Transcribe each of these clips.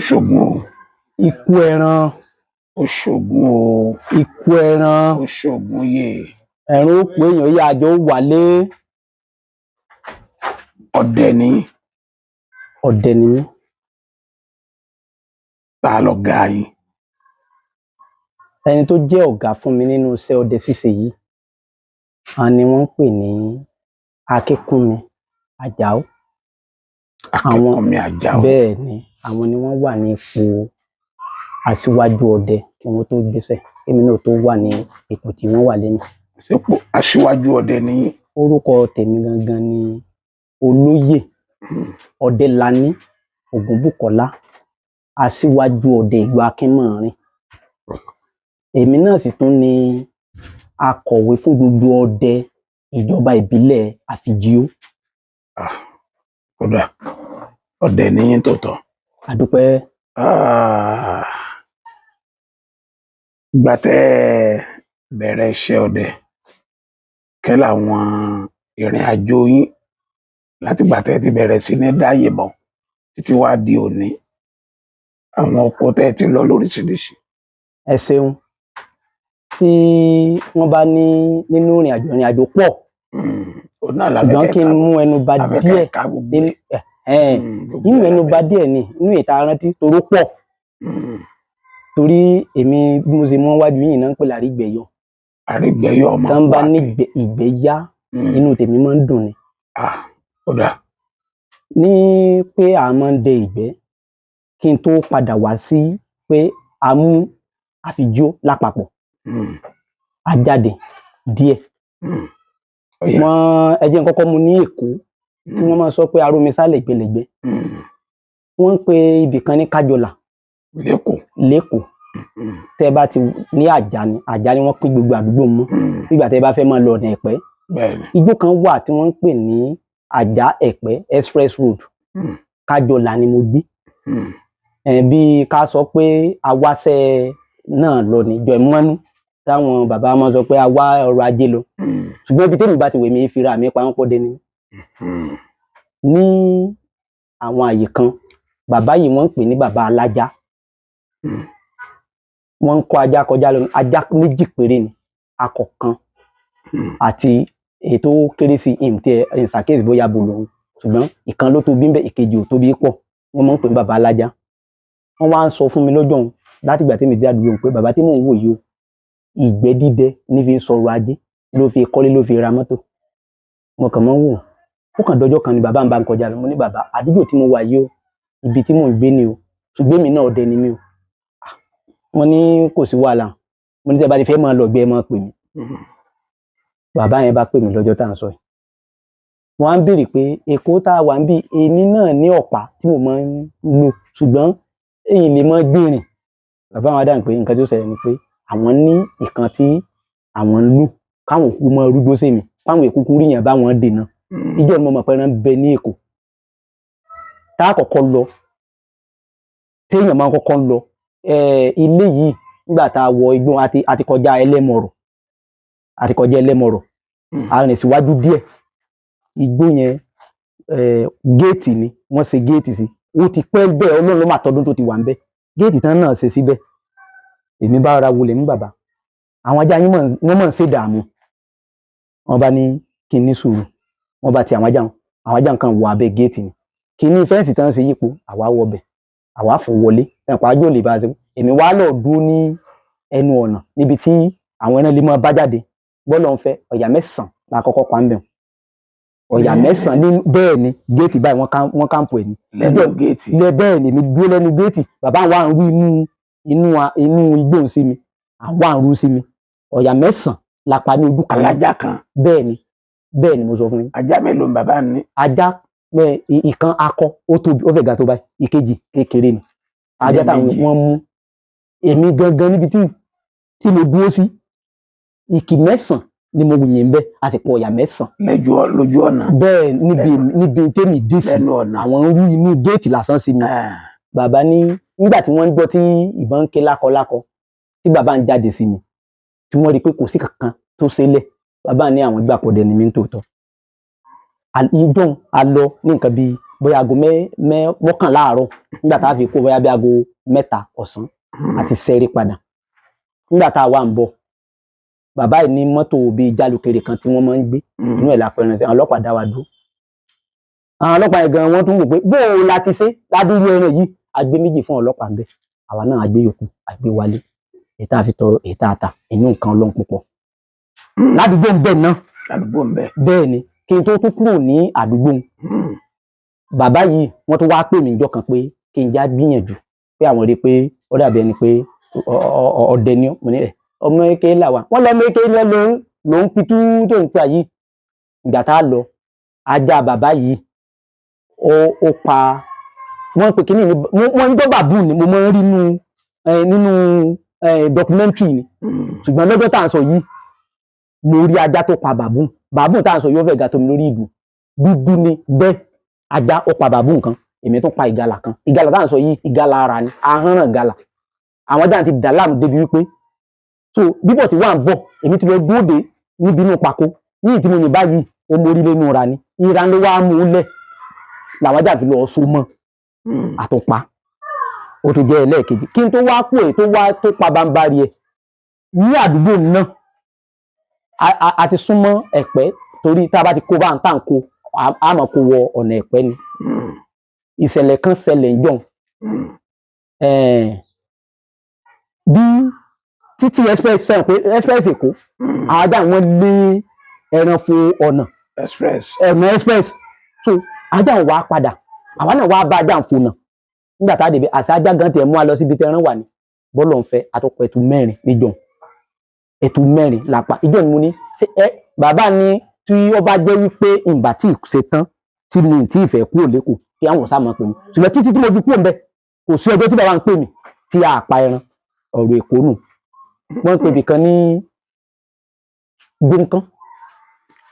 Ṣògùn o. Ikú ẹran. Ó ṣògùn o. Ikú ẹran. Ó ṣògùn yè. Ẹran ó pé èèyàn yá àjọ ó wálé. Ọdẹ ní. Ọdẹ ni mí. Ta lọ̀gá yín? Ẹni tó jẹ́ ọ̀gá fún mi nínú iṣẹ́ ọdẹ ṣíṣe yìí, àwọn ni wọ́n ń pè ní Akínkúnmi Àjàó. Akínkúnmi Àjàó. Bẹ́ẹ̀ ni, àwọn ni wọ́n wà ní ipò aṣíwájú ọdẹ kí wọ́n tó gbéṣẹ́, kémi náà tó wà ní ipò tí wọ́n wà lénìí. Sípò aṣíwájú ọdẹ ní? Orúkọ tèmi gangan ni Olóyè Ọdẹlaní Ògúnbùkọ́lá, aṣíwájú ọdẹ ìlú Akínmọ̀rin. Èmi náà sì tún ni akọ̀wé fún gbogbo ọdẹ ìjọba ìbílẹ̀ Àfìjíò. Ah, kódà ọdẹ ní yín tòótọ́. Àdúpẹ́. Ah, ìgbà tẹ́ ẹ bẹ̀rẹ̀ iṣẹ́ ọdẹ, kẹ́ làwọn ìrìn àjò yín látìgbà tẹ́ ẹ ti bẹ̀rẹ̀ sí ní dáyè bọ̀ títí wá di òní, àwọn oko tẹ́ ẹ ti lọ lóríṣiríṣi? Ẹ ṣeun. Tí wọ́n bá ní nínú ìrìn àjò pọ̀, Òun náà la fẹ́ ṣùgbọ́n kẹ́ kí n ká mú ẹnu bà la fẹ́ kẹ́ díẹ̀ ká gbogbo nínú ẹ̀. Gbogbo nínú ẹ̀ la ẹnu fẹ́. Bà díẹ̀ ni inú ìta rántí toró pọ̀, torí èmi bí mo ṣe mọ́ wájú yìí náà ń pè lárígbẹ̀yọ. Àrígbẹ̀yọ ọmọ Tán bá ní Kwake. ìgbẹ́ yá, inú tèmi máa ń dùn ni. Ah, kódà. Ní pé à máa ń dẹ ìgbẹ́, kí n tó padà wá sí pé a mú Àfìjíò lápapọ̀, a jáde díẹ̀. Ó yá. Wọ́n ẹ jẹ́ n kọ́kọ́ mú ní Èkó tí wọ́n máa ń sọ pé arómisá lẹ̀gbẹlẹ̀gbẹ. Wọ́n ń pe ibì kan ní Kájọlà. Lẹ́kọ̀ọ́. Lẹ́kọ̀ọ́. Tẹ́ bá ti ní Àjà ni, Àjà ni wọ́n pín gbogbo àdúgbò mọ́, nígbà tẹ́ bá fẹ́ máa lọ ọ̀nà Ẹ̀pẹ́. Bẹ́ẹ̀ni. Igbó kan wà tí wọ́n ń pè ní Àjà Ẹ̀pẹ́ Express Road. Kájọlà ni mo gbé. Bí ká sọ pé awáṣẹ́ náà lọ ní jọ ìmọ̀nú táwọn bàbá máa sọ pé a wá ọrọ̀ ajé lọ, ṣùgbọ́n ibi tẹ́mi bá ti wẹ̀ mí fira mi pamọ́ pọ̀ dé ni. Ní àwọn àyè kan, bàbá yìí wọ́n ń pè ní bàbá alájá. Wọ́n ń kó ajá kọjá lọ, ajá méjì péré ni, akọ kan àti èyí tó kéré sí ìmùtẹ ìsàkíyèsí bóyá bo lòun, ṣùgbọ́n ìkan ló tóbi ńbẹ̀, ìkejì ò tóbi pọ̀. Wọ́n máa ń pè ní bàbá alájá. Wọ́n wá ń sọ fún mi lọ́jọ́ òun láti ìgbà tẹ́mi dé àdúgbò òun pé bàbá tí mò ń wò yìí o, ìgbẹ́ dídẹ ní fi ń sọ̀rọ̀ ajé, ló fi kọ́lé, ló fi ra mọ́tò. Mo kàn máa ń wò ó kàn dọjọ́ kan ni bàbá ń bá ń kọjá lọ. Mo ní, "Bàbá, àdúgbò tí mo wà yìí o, ibi tí mò ń gbé ni o, ṣùgbọ́n èmi náà ọdẹ ni mí o." Ah, wọ́n ní kò sí wàhálà. Mo ní tẹ́ bá ti fẹ́ máa lọ gbé, ẹ máa pè mí. Bàbá yẹn bá pè mí lọ́jọ́ tá à ń sọ yìí, wọ́n á ń béèrè pé Èkó tá a wà ń bí, èmi náà ní ọ̀pá tí mo máa ń lò, ṣùgbọ́n èyí lè mọ́ gbìnrìn. Bàbá wọn dáhùn pé nǹkan tó ṣẹlẹ̀ ni pé àwọn ní ìkan tí àwọn ń lò káwọn òkú mọ́ rúgbó sí mi, káwọn èkúkú ríyàn báwọn dènà. Ìjọ ni mo mọ̀ pé ẹran ń bẹ ní Èkó. Tá a kọ́kọ́ lọ, téèyàn máa kọ́kọ́ lọ ilé yìí, nígbà tá a wọ igbó, àti kọjá Ẹlẹ́mọ̀rọ̀, àti kọjá Ẹlẹ́mọ̀rọ̀, a rìn síwájú díẹ̀, igbó yẹn, géètì ni wọ́n ṣe géètì sí. Ó ti pẹ́ bẹ́ẹ̀, Ọlọ́run ló máa tọdún tó ti wà ń bẹ̀, géètì tán náà ṣe síbẹ̀. Èmi bá ra wọlé ní, "Bàbá, àwọn ajá yín wọ́n mọ̀ ń ṣe dààmú." Wọ́n bá ní kí n ní sùúrù. Wọ́n bá ti àwọn ajá wọn, àwọn ajá nǹkan wọ abẹ́ géètì ni kí ní fence tán ṣe yípo. Àwa wọ bẹ̀, àwa fò wọlé ẹ̀pà ájò lè bá a ṣe. Èmi wá lọ dúró ní ẹnu ọ̀nà níbi tí àwọn ẹran lè máa bá jáde. Bọ́lọ̀ ń fẹ́, ọ̀yà 9 la kọ́kọ́ pa ń bẹ̀. Ọ̀yà 9 ní. Bẹ́ẹ̀ ni, géètì báyìí wọ́n camp ẹ̀ ní. Lẹ́nu géètì. Lẹ bẹ́ẹ̀ ni, èmi dúró lẹ́nu géètì. Bàbá wa ń rú inú igbó ń sí mi, àwọn à ń rú sí mi. Ọ̀yà 9 la pa ní ojú kan náà. Alájà kan. Bẹ́ẹ̀ ni, bẹ́ẹ̀ ni mo sọ fún yín. Ajá mélòó ni bàbá ní? Ajá ìkan akọ, ó tóbi, ó fẹ́ ga tó báyìí. Ìkejì kékeré ni. Ajá táwọn Méjì. wọ́n mú èmi gangan níbi tí mo dúró sí, ìkì 9 ni mo yìn bẹ́ẹ̀, a sì pọ̀ ọ̀yà 9. Lẹ́jọ́ lójú ọ̀nà. Bẹ́ẹ̀, níbi tèmi dé sí. Lẹ́nu ọ̀nà. Àwọn ń rú inú géètì lásán sí mi. Ah, Bàbá ní nígbà tí wọ́n ń gbọ́ tí ìbọn ń ké lákọlákọ, tí bàbá ń jáde sí mi, tí wọ́n rí i pé kò sí kankan tó ṣẹlẹ̀, bàbá ní àwọn gbà pọ̀dẹ ni mí ń tòótọ́. Ìjọ́un a lọ ní nǹkan bíi Bóyá aago 10:45 àárọ̀, nígbà tá a fi kó, bóyá bí aago 3 ọ̀sán, àti sẹ́rí padà. Nígbà tá a wà ń bọ̀, bàbá yìí ní mọ́tò bíi jálùkèrè kan tí wọ́n máa ń gbé, inú ẹ̀ la pẹran sí. Àwọn ọlọ́pàá dá wa dúró. Àwọn ọlọ́pàá yẹn gan wọ́n tún wò pé bó o la ti ṣe ládùúgbò ẹran yìí. A gbé méjì fún ọlọ́pàá ń bẹ, àwa náà a gbé yòókù, a gbé wálé, èyí tá a fi tọrọ, èyí tá a tà, inú nǹkan Ọlọ́run púpọ̀ ládùúgbò ń bẹ náà. Ládùúgbò ń bẹ. Bẹ́ẹ̀ ni, kí n tó tún kúrò ní àdúgbò ń, bàbá yìí wọ́n tún wáá pè mí níjọ́ kan pé kí n já gbìyànjú, pé àwọn rí i pé ó dàbí ẹni pé ọdẹ ni ọ́. Mo ní ẹ ọmọ eke là wà, wọ́n lọ ọmọ eke ni ọ́ ló ń pitú tó ń pa yìí. Ìgbà tá a lọ, ajá bàbá yìí ó pa wọ́n pè kíní ní wọ́n ń gbọ́ bàbú ni mo máa ń rí nínú documentary ni. Ṣùgbọ́n lọ́jọ́ tá à ń sọ yìí, mo rí ajá tó pa bàbú. Bàbú tá à ń sọ yóò fẹ́ ga tó mi lórí ìdùn, dúdú ni bẹ́ẹ̀. Ajá ó pa bàbú nǹkan, èmi tún pa ìgalà kan. Ìgalà tá à ń sọ yìí, ìgalà ara ni, ahọ́nràn galà. Àwọn ajá ti dà láàmú débi wípé so bíbọ̀ tí wà ń bọ̀, èmi ti lọ dúró dé níbi inú pako yìí tí mo yìn báyìí, ó mórí lẹ́nu ra ni, ìran ló wá mú un lẹ̀ làwọn ajá fi lọ so mọ́ àtúnpa. Ó tún jẹ́ ẹlẹ́ẹ̀kejì. Kí n tó wá kú, èyí tó wá tó pa bámbárì ẹ̀ ní àdúgbò náà, a ti súnmọ́ Ẹ̀pẹ́, torí tá a bá ti kó bá ń tà ń kó, a máa kó wọ ọ̀nà Ẹ̀pẹ́ ni. Ìṣẹ̀lẹ̀ kan ṣẹlẹ̀ ń jọ̀hún. Bí títí express sẹ́yìn pé express Èkó, àwọn ajá wọn lé ẹran fo ọ̀nà Express. Ọ̀nà express. So ajá ń wá padà, àwa náà wá bá ajá ń fò náà. Nígbà tá a débẹ̀, àṣà ajá gan tiẹ̀ mú wa lọ síbi tẹ́ran wà ní bọ́lọ̀ ń fẹ́. Àtọ́pọ̀ ẹ̀tù 4 níjọ́, ẹ̀tù 4 lápá ìjọ ni. Mo ní ṣé ẹ bàbá ní tí ó bá jẹ́ wípé ìgbà tí ì ṣe tán tí mi tí ì fẹ́ kúrò lẹ́kọ̀ọ́, kí àwọn sá máa pè mí. Ṣùgbọ́n títí tí mo fi kúrò ńbẹ̀, kò sí ọjọ́ tí bàbá ń pè mí tí a pa ẹran. Ọ̀rọ̀ Èkó nù. Wọ́n ń pè ibìkan ní Gbóǹkan.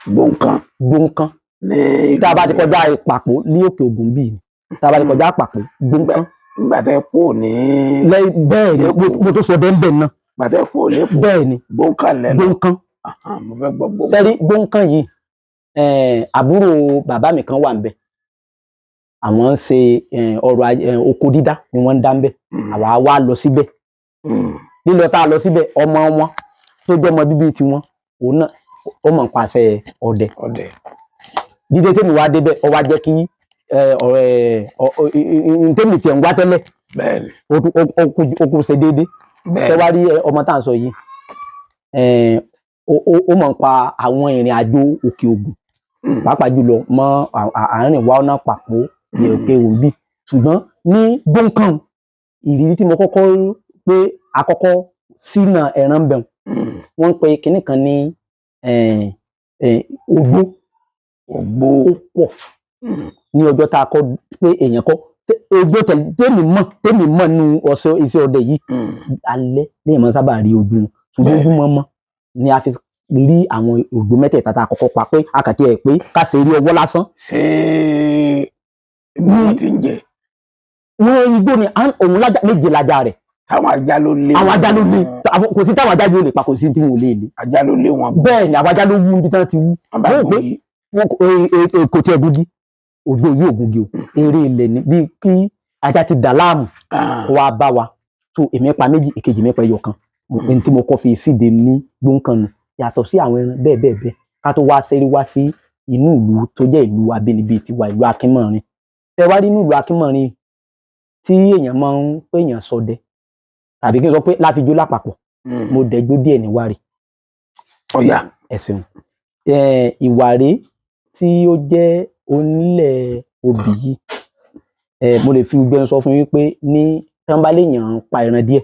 Gbóǹkan. Gbóǹkan. Ní Tá a bá ti kọjá Ìpàpọ̀ ní Òkè Ògùn bíi ni, tá a bá ti kọjá Ìpàpọ̀, Gbóǹkan. Nígbà tẹ́ kúrò ní Lẹ́yìn bẹ́ẹ̀ ni mo tó sọ bẹ́ẹ̀ bẹ́ẹ̀ náà. Nígbà tẹ́ kúrò lẹ́kọ̀ọ́. Bẹ́ẹ̀ ni. Gbóǹkan lẹ́nu. Gbóǹkan. Mo fẹ́ gbọ́ gbóǹkan. Sẹ́rí Gbóǹkan yìí, àbúrò bàbá mi kan wà ńbẹ̀, àwọn ń ṣe ọrọ̀ oko dídá ni wọ́n ń dá ńbẹ̀. Àwa wá lọ síbẹ̀. Lílọ tá a lọ síbẹ̀, ọmọ wọn tó jẹ́ ọmọ bíbí tiwọn, òun náà ó mọ̀ nípasẹ̀ ọdẹ. Ọdẹ. Dídé tèmi wá débẹ̀, ó wá jẹ́ kí ọ̀rẹ́ tèmi tiẹ̀ ń wá tẹ́lẹ̀ Bẹ́ẹ̀ni. ó kú ṣe déédé. Ṣé wá rí ọmọ tá à ń sọ yìí, ó mọ̀ nípa àwọn ìrìn àjò Òkè Ògùn, pàápàá jùlọ mọ́ àárín wa ọ̀nà Pàpó ní Òkè Òbí. Ṣùgbọ́n ní Gbọ̀ǹkan, ìrírí tí mo kọ́kọ́ rí pé àkọ́kọ́ sínà ẹran ń bẹ̀rù, wọ́n ń pe kinní kan ní ogbó. Ògbó. Ó pọ̀ ní ọjọ́ tá a kọ́ pé èèyàn kọ́ ogbó tèmi mọ̀ nínú ọ̀sẹ̀ iṣẹ́ ọdẹ yìí, alẹ́ ní ìmọ̀ sábà rí ojú wọn, ṣùgbọ́n ojú mọ́mọ́ ni a fi rí àwọn ògbó mẹ́tẹ̀ẹ̀ta tá a kọ́kọ́ pa, pé a kà tiẹ̀ pé ká ṣe eré ọwọ́ lásán. Ṣé ibi wọn ti ń jẹ? Wọ́n igbó ni òun lájà méje lájà rẹ̀. Táwọn ajá ló lé. Àwọn ajá ló lé. Kò sí táwọn ajá yóò lè pa, kò sí tí wọn ò lè lé. Ajá ló lé wọn. Bẹ́ẹ̀ ni, àwọn ajá ló wú níbi tán ti wú. Wọn bá Wọ́n rò pé gòrí. wọn kò tiẹ̀ gúngi, ògbó yìí ò gúngi o. Eré ilẹ̀ ni, bíi kí ajá ti dà láàmú kó wá bá wa tó. Èmi pa méjì, ìkejì mi pa ẹyọ kan. Ẹni tí mo kọ́ fi síde ní Gbóǹkan nù, yàtọ̀ sí àwọn ẹran bẹ́ẹ̀ bẹ́ẹ̀ bẹ́ẹ̀, ká tó wá ṣẹ́rí wá sí inú ìlú tó jẹ́ ìlú abínibí tiwa, ìlú Akínmọ̀rin. Tẹ wá rí inú ìlú Akínmọ̀rin tí èèyàn máa ń pé èèyàn ṣọdẹ, tàbí kí n sọ pé láfijó lápapọ̀, mo dẹgbó díẹ̀ ní Wárì. Ọ̀yà. Ẹ ṣeun. Ìwàré tí ó jẹ́ onílẹ̀ obì yìí, mo lè fi gbogbo ẹnu sọ fún yín pé ní tán bá lè yàn án pa ẹran díẹ̀,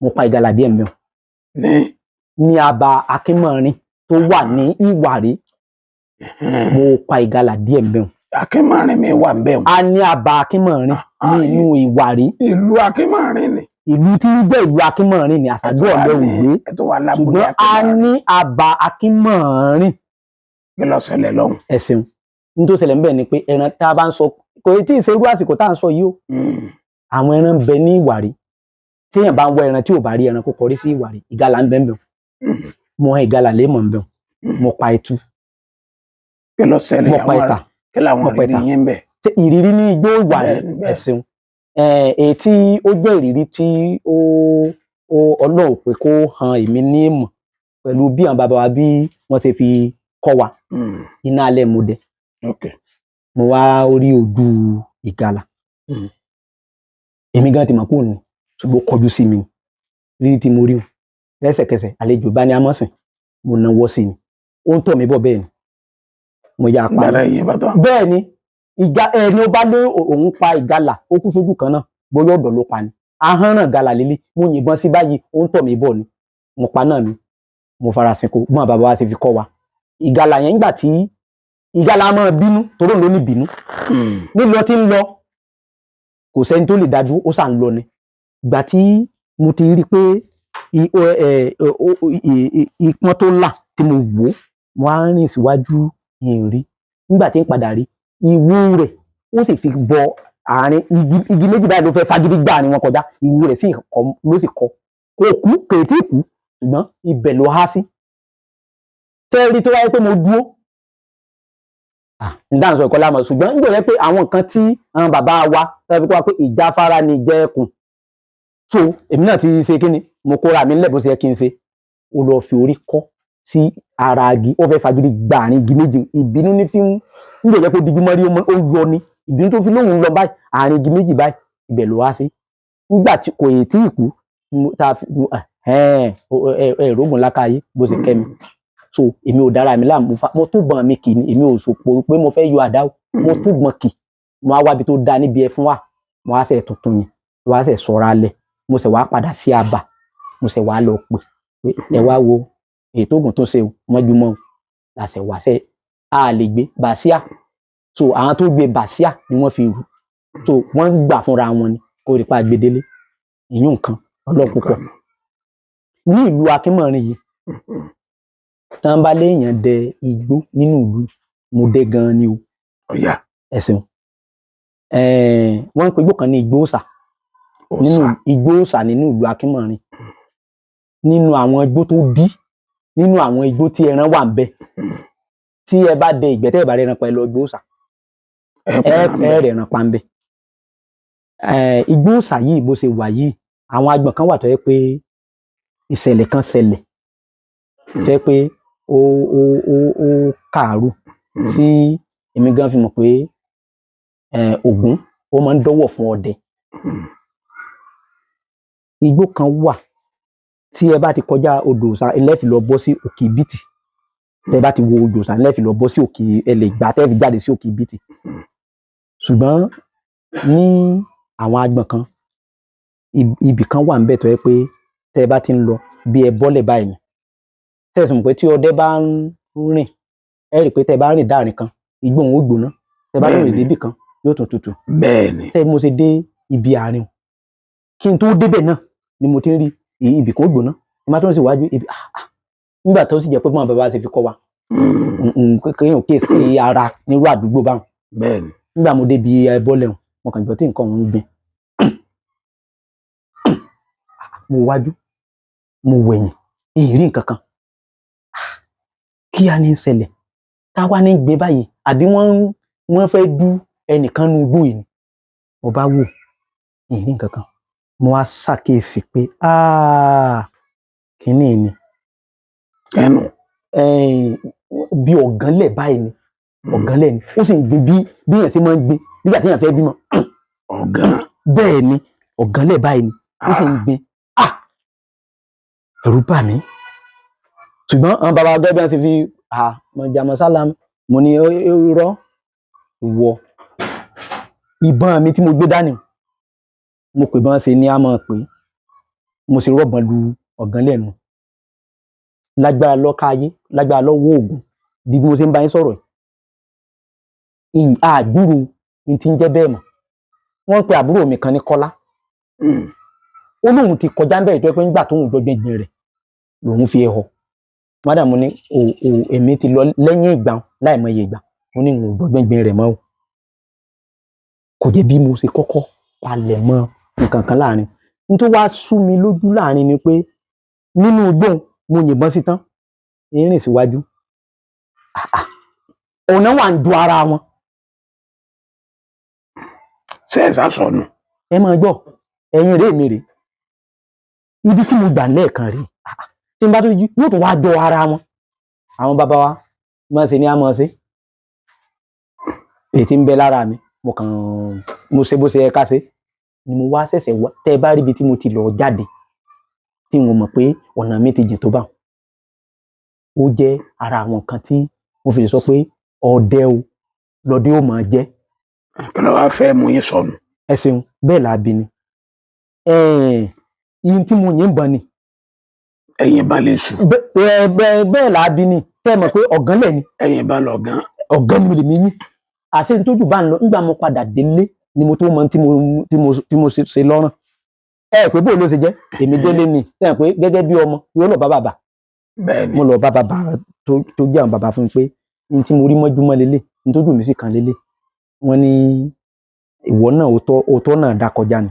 mo pa ìgalà díẹ̀ mẹ́wọ̀n ní ní aba Akínmọ̀rin tó wà ní Ìwàré. Mo pa ìgalà díẹ̀ mẹ́wọ̀n. Akínmọ̀rin mi wà ń bẹ̀ wọ́n. A ní aba Akínmọ̀rin ní inú Ìwàré. Ìlú Akínmọ̀rin ni. Ìlú tí ń jẹ́ ìlú Akínmọ̀rin ní àṣàdó ọ̀lẹ́ ògbé. Ẹ tó wà lábúlé. Ṣùgbọ́n a Akínmọ̀rin. ní aba Akínmọ̀rin. Kí ló ṣẹlẹ̀ lọ́hùn? Ẹ ṣeun. Ní tó ṣẹlẹ̀ ńbẹ̀ ni pé ẹran tá a bá ń sọ, kò tí ì ṣe irú àsìkò tá à ń sọ yìí o. Àwọn ẹran ń bẹ ní Ìwàré. Téèyàn bá ń wá ẹran tí ò bá rí ẹran, kó kọrí sí Ìwàré. Ìgalà ń bẹ ń bẹ. Mo hàn ìgalà léèmọ̀ ń bẹ. Mo pa ẹtu. Kí ló ṣẹlẹ̀? Mo pa Àwọn ẹ̀ta. Kí làwọn Mo pa ìrírí ẹ̀ta. yín ń bẹ̀? Ṣé ìrírí ní igbó wà ní? Bẹ́ẹ̀ni, bẹ́ẹ̀ni. Ẹ̀sìn èyí tí ó jẹ́ ìrírí tí ó Ọlọ́run pé kó han èmi ní ìmọ̀ pẹ̀lú bí àwọn bàbá wa bí wọ́n ṣe fi kọ́ wa. Iná alẹ́ mo dẹ. Mo wá rí ojú ìgalà. Èmi gan ti mọ̀ pé òun ni, ṣùgbọ́n ó kọjú sí mi ni. Rírí tí mo rí o lẹ́sẹ̀kẹsẹ̀, àlejò bá ní amọ̀sìn, mo nawọ́ sí ni, ó ń tọ̀ mí bọ̀, bẹ́ẹ̀ ni mo yà pa. Gbàlá yìí bá tán. Bẹ́ẹ̀ ni, ìga ẹni ó bá lé òun pa ìgalà, ó kú sójú kan náà, bóyá ọ̀dọ̀ ló pa ni ahọ́nràn galà lélẹ̀. Mo yìnbọn sí báyìí, ó ń tọ̀ mí bọ̀ ni, mo pa náà mi, mo farasin kó gbọ́n. Bàbá wa ti fi kọ́ wa ìgalà yẹn, nígbà tí ìgalà máa bínú, torí òun ló ní bínú. Nílọ tí ń lọ, kò sẹ́ni tó lè dá dúró, ó sà ń lọ ni. Ìgbà tí mo ti rí i pé ìpọ́n tó là tí mo wò ó, mo á rìn síwájú ìrìn. Nígbà tí ń padà rí ìwo rẹ̀, ó sì fi bọ àárín igi méjì báyìí, ló fẹ́ fagídí gbà ní wọn kọjá. Ìwo rẹ̀ sì kọ, ló sì kọ, kò kú, kò tí ì kú, ṣùgbọ́n ibẹ̀ ló há sí. Tẹ́rí tó wáyé pé mo dúró ǹdá ń sọ ìkọlá mọ̀, ṣùgbọ́n nígbà yẹn pé àwọn nǹkan tí àwọn bàbá wa tó fi kọ́ wa pé ìjáfara ni ìjẹkùn, so èmi náà ti ṣe kí ni, mo kóra mi nílẹ̀ bó ṣe yẹ kí n ṣe. Ó lọ fi orí kọ́ sí ara igi, ó fẹ́ fagídí gba àárín igi méjì. Ìbínú ní fi ń nígbà yẹn pé dijú mọ́rí, ó yọ ni ìbínú tó fi lóhùn lọ báyìí, àárín igi méjì báyìí, ibẹ̀ ló wá sí nígbà tí kò ì tí ì kú. Tá a fi ẹ̀ẹ́dógún lákàáyé bó ṣe kẹ́ mi. So èmi ò dára mi láàmú, mo tún gbọ̀n mi kì ní, èmi ò sòpò pé mo fẹ́ yọ àdá o. Mo tún gbọ̀n kì, mo á wábi tó da níbi ẹfun wà, mo á ṣe tuntun yẹn, mo á ṣe sọra lẹ̀, mo ṣe wá padà sí abà, mo ṣe wá lọ pè pé ẹ wá wo ètò ògùn tó ṣe o mọ́júmọ́ o la ṣe wá ṣe a lè gbé bàṣíà. So àwọn tó gbé bàṣíà ni wọ́n fi rù, so wọ́n ń gbà fúnra wọn ni kó rí pa gbedele ìyún nǹkan ọlọ́pùpọ̀ ní ìlú Akínmọ̀rin yìí. Tán bá léèyàn dẹ igbó nínú ìlú, mo dé gan-an ni o. Ọ̀yà. Ẹ ṣeun. Wọ́n ń pe igbó kan ní igbó òòṣà nínú Òòṣà. Igbó òòṣà nínú ìlú Akínmọ̀rin, nínú àwọn igbó tó dí, nínú àwọn igbó tí ẹran wà ń bẹ. Tí ẹ bá dẹ ìgbẹ́, tẹ́ ẹ bá rẹran pa, ẹ lọ igbó òòṣà. Ẹ ẹ ẹ rẹran pa ń bẹ. Igbó òòṣà yìí bó ṣe wà yìí, àwọn agbọ̀n kan wà tó yẹ pé ìṣẹ̀lẹ̀ kan ṣẹlẹ̀ tó yẹ pé ó kàárù, tí èmi gan fi mọ̀ pé Ògún ó máa ń dọ́wọ̀ fún ọdẹ. Igbó kan wà tí ẹ bá ti kọjá odò Òòṣà, ẹ fi lọ bọ́ sí Òkè Bìtì. Tẹ́ bá ti wo odò Òòṣà, ẹ fi lọ bọ́ sí òkè, ẹ lè gbà tẹ́ fi jáde sí Òkè Bìtì. Ṣùgbọ́n ní àwọn agbọ̀n kan, ibì kan wà níbẹ̀ tó yẹ pé tẹ́ ẹ bá ti ń lọ bí ẹ bọ́lẹ̀ báyìí ni, tẹ́ ẹ sì mọ̀ pé tí ọdẹ bá ń rìn, ẹ rí i pé tẹ́ ẹ bá rìn dáàrin kan, igbó òun ó gbóná, tẹ́ ẹ bá rìn Bẹ́ẹ̀ni. débì kan, yóò tún tutù. Bẹ́ẹ̀ni. Tẹ́ mo ṣe dé ibi àárín o, kí n tó débẹ̀ náà ni mo ti ń rí ibì kan ó gbóná, ní má tó ń sì wájú ibi nígbà tó sì jẹ́ pé bọ́n bàbá ṣe fi kọ́ wa, kéèyàn kíyèsí ara nírú àdúgbò báwọn. Nígbà mo débi ẹbọ lẹ́hùn, mo kàn gbọ́ tí nǹkan òun gbìn, mo wájú, mo wẹ̀yìn, ìrí nǹkan kan. Kí á ní í ṣẹlẹ̀, tá wá ní gbé báyìí, àbí wọ́n fẹ́ dú ẹnìkan nu igbó yìí ni? Mo bá wò, ìrí nǹkan kan. Mo wá ṣàkíyèsí pé kínní ni. Kẹ́nu. Bí ọ̀gánlẹ̀ báyìí ni, ọ̀gánlẹ̀ ni, ó sì ń gbin bí bí èèyàn ṣe máa ń gbin nígbà tí èèyàn fẹ́ bímọ. Ọ̀gán. Bẹ́ẹ̀ ni, ọ̀gánlẹ̀ báyìí ni, ó sì ń gbin. Ẹ̀rù bà mí, ṣùgbọ́n àwọn bàbá gẹ́gẹ́ bí wọ́n ṣe fi mo jà mọ́ sálám, mo ní irọ́ ìwọ ìbọn mi tí mo gbé dání, mo pè bọ́n ṣe ní a máa pè é, mo sì rọ̀bọ̀n lu ọ̀gánlẹ̀ nu. Lágbára lọ́ka ayé, lágbára lọ́wọ́ Ògún, bí mo ṣe ń bá yín sọ̀rọ̀ yìí, àgbúrò ní ti ń jẹ́ bẹ́ẹ̀ mọ́. Wọ́n pe àbúrò mi kan ní Kọ́lá. Ó lóun ti kọjá ń bẹ̀rẹ̀ tó yẹ pé nígbà tóun gbọ́ gbẹ̀ngbẹ̀ rẹ̀ lòun fi họ mádàmú ní o o èmi ti lọ lẹ́yìn ìgbà láìmọye ìgbà, mo ní n ò gbọ́ gbẹ̀ngbẹ̀ rẹ̀ mọ́ o. Kò jẹ́ bí mo ṣe kọ́kọ́ palẹ̀ mọ́ nǹkan kan láàrin n tó wá sú mi lójú láàrin ni pé nínú igbó mo yìnbọn sí tán, ń rìn síwájú, ọ̀nà wà ń du ara wọn. Sẹ́ẹ̀sà sọnù? Ẹ máa gbọ́, ẹ̀yin rèé mi rèé, ibi tí mo gbà lẹ́ẹ̀kan rèé. Ah, ah. Tí n bá tó yí yóò tún wá jọ ara wọn. Àwọn bàbá wa máa ṣe ni a máa ṣe èyí tí ń bẹ lára mi. Mo kàn mo ṣe bó ṣe yẹ ká ṣe ni. Mo wá ṣẹ̀ṣẹ̀ wá tẹ́ ẹ bá rí ibi tí mo ti lọ jáde tí mo mọ̀ pé ọ̀nà mi ti jìn tó bá ó jẹ́ ara àwọn nǹkan tí mo fi lè sọ pé ọdẹ o lọdẹ ó máa jẹ́. Kí ló wá fẹ́ mú yín sọnù? Ẹ ṣeun, bẹ́ẹ̀ là á bí ni ihun tí mo yìnbọn ni. Ẹ̀yin bá lè sùn. Bẹ́ẹ̀ là á bí ni. Tẹ́ ẹ mọ̀ pé ọ̀gán lẹ̀ ni. Ẹ̀yin bá lọ gan. Ọ̀gán ni lèmi yín àṣẹ ní tójú bá ń lọ. Nígbà mo padà délé ni mo tó mọ tí mo ṣe lọ́rùn ẹ pé bóun ló ṣe jẹ́. Èmi délé ni tẹ́ ẹ pé gẹ́gẹ́ bí ọmọ yóò lọ bá bàbá. Bẹ́ẹ̀ ni. Mo lọ bá bàbá tó jẹ́ àwọn bàbá fún mi pé n tí mo rí mọ́júmọ́ lélẹ̀, n tójú mi sì kàn lélẹ̀. Wọ́n ní ìwọ náà òótọ́ náà dá kọjá ni,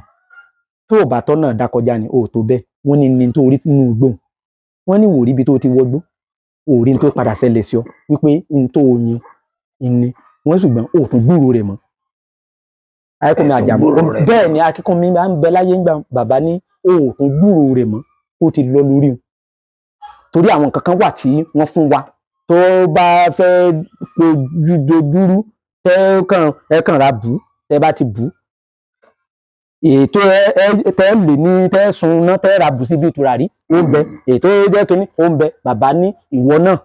tó o bá tọ́ náà dá kọjá ni o ò tó bẹ́ẹ̀. Wọ́n ní ní tó rí nínú igbó, wọ́n ní wò rí ibi tó ti wọgbó, ò rí n tó padà ṣẹlẹ̀ sí ọ wípé n tó yin ní wọ́n, ṣùgbọ́n o ò tún gbúròó rẹ̀ mọ́. Akínkúnmi Ẹ tún Àjàmú gbúròó rẹ̀. Bẹ́ẹ̀ ni, Akínkúnmi máa ń bẹ láyé ńgbà. Bàbá ní o ò tún gbúròó rẹ̀ mọ́, ó ti lọ lórí o, torí àwọn nǹkan kan wà tí wọ́n fún wa tó bá fẹ́ dojú dojúrú, tẹ́ kàn ẹ kàn ra bù, tẹ́ bá ti bù ètò ẹ ẹ tẹ́ lè ní tẹ́ sun iná tẹ́ ra bù síbi tùràrí, ó ń bẹ. Ètò jẹ́ kínní, ó ń bẹ. Bàbá ní ìwọ náà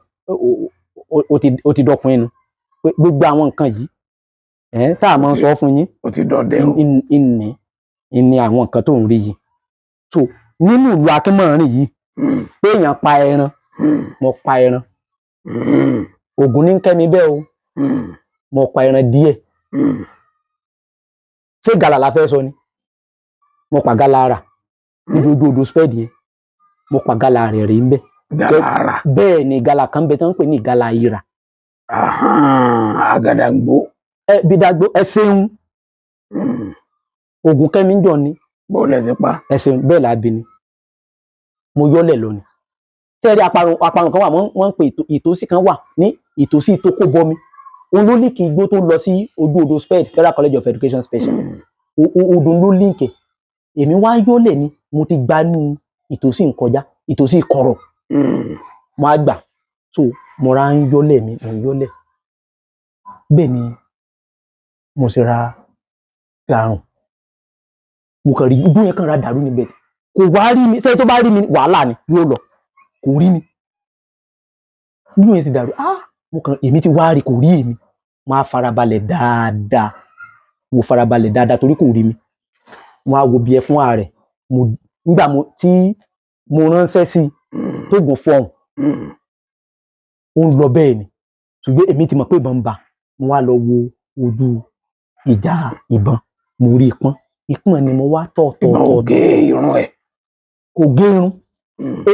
ó ti dọkùnrin nu pé gbogbo àwọn nǹkan yìí ẹ tá a máa ń sọ fún yín. Ó ti dọdẹ o. Ìní ìní àwọn nǹkan tó ń rí yìí so nínú ìlú Akínmọ̀rin yìí pé èèyàn pa ẹran, mo pa ẹran. Ògùn ní kẹ́mi bẹ́ẹ̀ o. Mo pa ẹran díẹ̀. Ṣé gàlà la fẹ́ sọ ni? Mo pa gàlà rà níbi ojú odò spẹ́ẹ̀dì yẹn. Mo pa gàlà rẹ̀ rí ń bẹ́. Gàlàrà. Bẹ́ẹ̀ ni, gàlà kan bẹ tí wọ́n ń pè ní gàlà ìrà. Àgàdàǹgbò. Ẹ bídàgbò, ẹ ṣeun. Ògùn kẹ́mi ń jọ ni. Bó lẹ ti pa? Ẹ ṣeun, bẹ́ẹ̀ là á bí ni. Mo yọ́lẹ̀ lọ ni tẹ́ẹ̀rí aparun kan wà, wọ́n ń pè ìtòsí kan wà ní ìtòsí Tókóbọmi. Òun ló link igbó tó lọ sí ojú odò sped, Federal College of Education Special. Odò ló link ẹ̀. Èmi wá yọ́lẹ̀ ni mo ti gbanú ìtòsí nkọjá, ìtòsí kọ̀rọ̀. Mo á gbà so mo ra ń yọ́lẹ̀ mi, mo ń yọ́lẹ̀. Bẹ́ẹ̀ ni mo sì ra garùn, mo kàn rí igbó yẹn kàn ra dàrú níbẹ̀. Kò wá rí mi sẹ́yìn, tó bá rí mi wàhálà ni yóò lọ. Kò rí mi, igbó yẹn ti dàrú. Ah, mo kàn èmi ti wá rí, kò rí èmi. Mo á farabalẹ̀ dáadáa, mo farabalẹ̀ dáadáa torí kò rí mi. Mo á wo bí ẹ fún ààrẹ mo nígbà mo tí mo ránṣẹ́ sí i tó gùn fọhùn. Ó ń lọ bẹ́ẹ̀ ni, ṣùgbọ́n èmi ti mọ̀ pé ìbọn ń bà. Mo wá lọ wo ojú ìjà ìbọn, mo rí ìpọ́n ìpọ́n ni mo wá tọ̀ tọ̀ Ìbọn ò tọ̀. Gé irun ẹ̀? Kò gé irun.